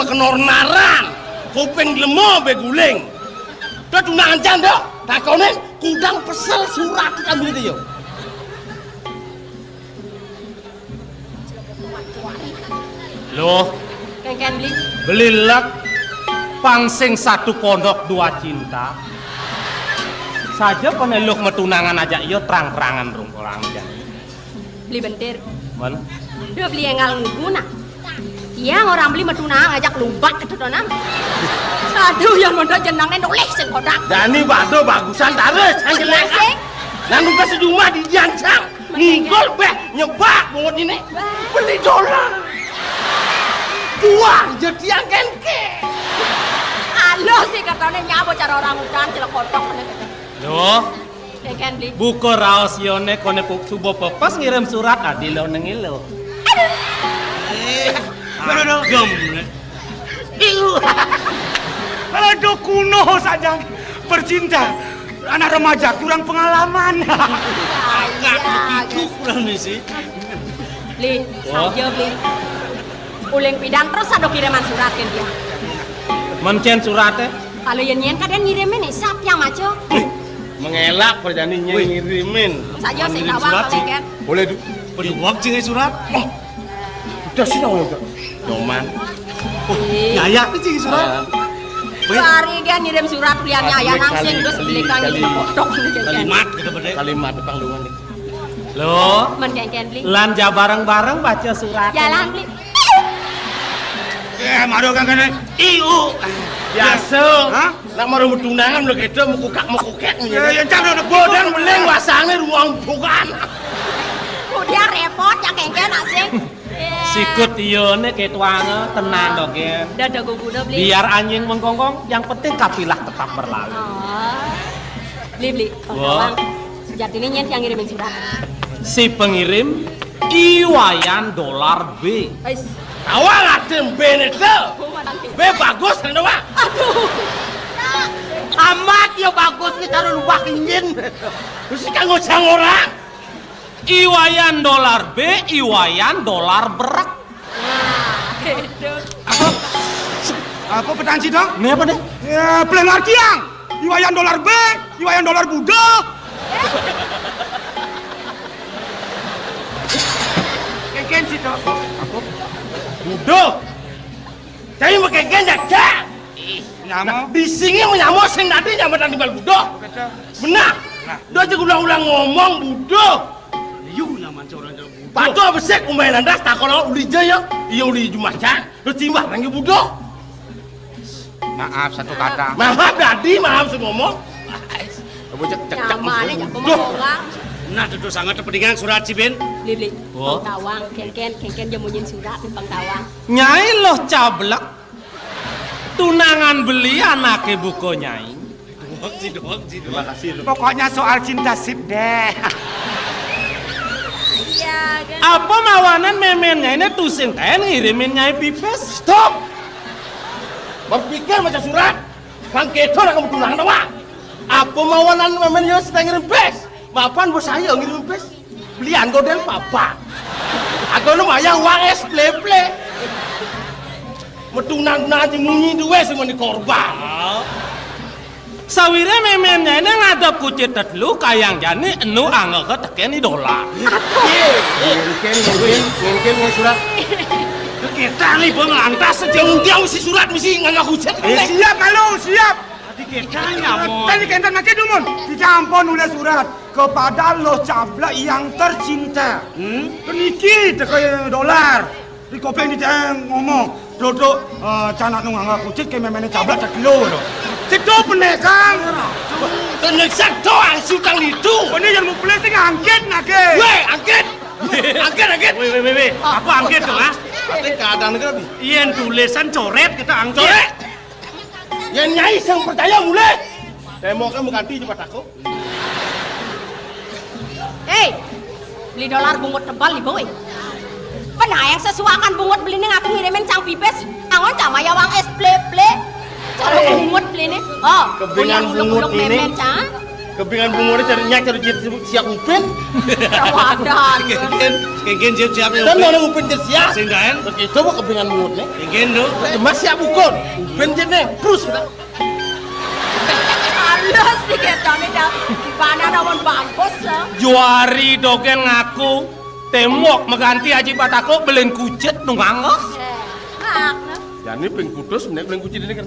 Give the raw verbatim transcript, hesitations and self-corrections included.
Kenor naran, kuping lemo beguling. Dah tunangan jan, Dok. Takonin kudang pesel surat kami itu, yo. Loh, Kengken beli. Beli lek pang sing satu pondok dua cinta. Saja peneluh metunangan aja, iyo terang-terangan rung orang jani. Beli bentir. Men. Duh, beli enggal nguguna. Iya, orang beli metunangan ngajak lubak ketutunan. Aduh, yang mondok jenang nih nulis sing kodak. Jani bado bagusan taris, yang jelek. Sing. Nang nugas sejumah di diancang. Ngigol beh nyebak bungut ini. Beli dolar. Jual jadi angken ke. Alo sih katanya nyabo cara orang udan celek kotok. Loh, Kengken beli. Buka raos yone kone puk subo pepes ngirim surat adi lo nengi lo. Eh, aduh, aduh. Gem. Iu. Aduh, kuno saja bercinta. Anak remaja kurang pengalaman. Agak begitu kurang isi. Beli, saja beli. Uling pidang terus ada kiriman surat ke dia. Mencen suratnya? Kalau yang nyen kadang ngirimin nih, siapa yang maco? Mengelak perjani nyen ngirimin. Saja sih ngirimin tawang surat sih. Kengken. Boleh du. Peduang sih surat. Oh, udah sih dong udah. Doman. Oh, ya ya itu sih surat. Hari dia ngirim surat liannya ya langsung terus belikan kali, ini kotok gitu kan. Kalimat gitu bener. Kalimat panggungan nih. Lo, men kengken beli. Lan ja bareng-bareng baca surat. Jalan beli. Eh, maro kan kene. Iu. Biasa. Hah? Nak maro metunangan lo gitu mekukak-mekukek. Ya, ya, cak lo. Bodan beling wasangnya ruang bukan. Udah repot ya kengken asing. Sikut iyo ne ketuange tenang dok ya. Dada gugu do beli. Biar anjing menggonggong, yang penting kafilah tetap berlalu. Oh. Beli beli. Wah. Sejatinya nyen yang ngirimin surat. Si pengirim Iwayan dolar B. Ais. Awal atem B ne to. B bagus kan doang. Aduh. Amat ya bagus nih taruh lubah injin. Terus kan ngocang orang. Iwayan dolar B, Iwayan dolar berek. Nah, itu. Apa? Apa petanci dong? Ini apa nih? Ya, pelengar tiang. Iwayan dolar B, Iwayan dolar Budo. Kengken sih dong. Apa? Budo. Saya mau kengken ya, Cak. Ih, nyamo. Nah, di sini mau nyamo sing tadi nyamo tadi bal Budo. Betul. Benar. Nah. Dia aja ulang-ulang ngomong Budo. Liu nyaman seorang Budo. Pato besek umai landas tak kalau uli jaya. Iya uli jumacan. Terus timbang lagi Budo. Maaf satu kata. Maaf tadi, maaf sing ngomong. Kamu cek cek cek. Nyamane jak ngomong orang. Nah, itu sangat kepentingan surat si Ben. Beli beli. Oh. Pang tawang, kengken kengken dia munyin surat pang tawang. Nyai loh cablek. Tunangan beli anake buko nyai. Doang sih, doang sih. Terima kasih lu. Pokoknya soal cinta sip deh. Iya kan. Apa mawanan memennya ini tusing ten ngirimin nyai pipis? Stop. Berpikir macam surat. Kang keto nak kamu tunangan apa? Apa mawanan memennya sedang ngirim pes? Mapan bos saya ngirim pes. Belian godel papa. Aku nu mayang uang es pleple. Metunang nanti munyi duwe semua ni korban. Sawire memennya ini ngadep kucit tetelu kayang jani enu angga ke tekeni dolar. Mungkin mungkin mungkin ya surat. Kita nih bang lantas aja. Jangan dia mesti surat mesti ngangga kucit. Eh, siap malu siap. Tadi kita nyamon. Tadi kita nanti dumun. Dicampon oleh surat kepada lo cablak yang tercinta. Hmm? Peniki teko dolar. Di kopeng di ngomong, duduk eh, canak nung angga kucit ke memene cablak tak kilo lo. Situ penekang. Tenek satu angsutang itu. Ini yang mau beli sing angkit nake. Weh, angkit. Angkit, angkit. Weh, weh, weh, weh. Apa angkit tuh, ha? Angkit keadaan negara bi. Iya, tulisan coret kita angkit. Coret. Yang nyai sang percaya mulai. Temboknya mengganti cepat aku. Hei, beli dolar bungut tebal ibu eh. Pernah yang sesuakan bungut beli ini ngaku ngirimin cang pipis. Angon cama ya wang es ple ple. Cara bungut beli ini. Oh, kebingan bungut ini. Memen cang. Kepingan bungone cari nyak cari jit siap Upin. Wadah. Kengken, kengken siap-siap ya. Dan mana Upin jit siap? Sing gaen. Oke, coba kepingan bungone. Kengken do. Mas siap ukur. Upin jit nih, terus kita. Halus nih ketone dah. Gimana namun bagus ya. Juari dogen ngaku tembok mengganti Aji Batako belen kucit nungangos. Nah, Ya ini ping kudus, menek ping kucit ini kan.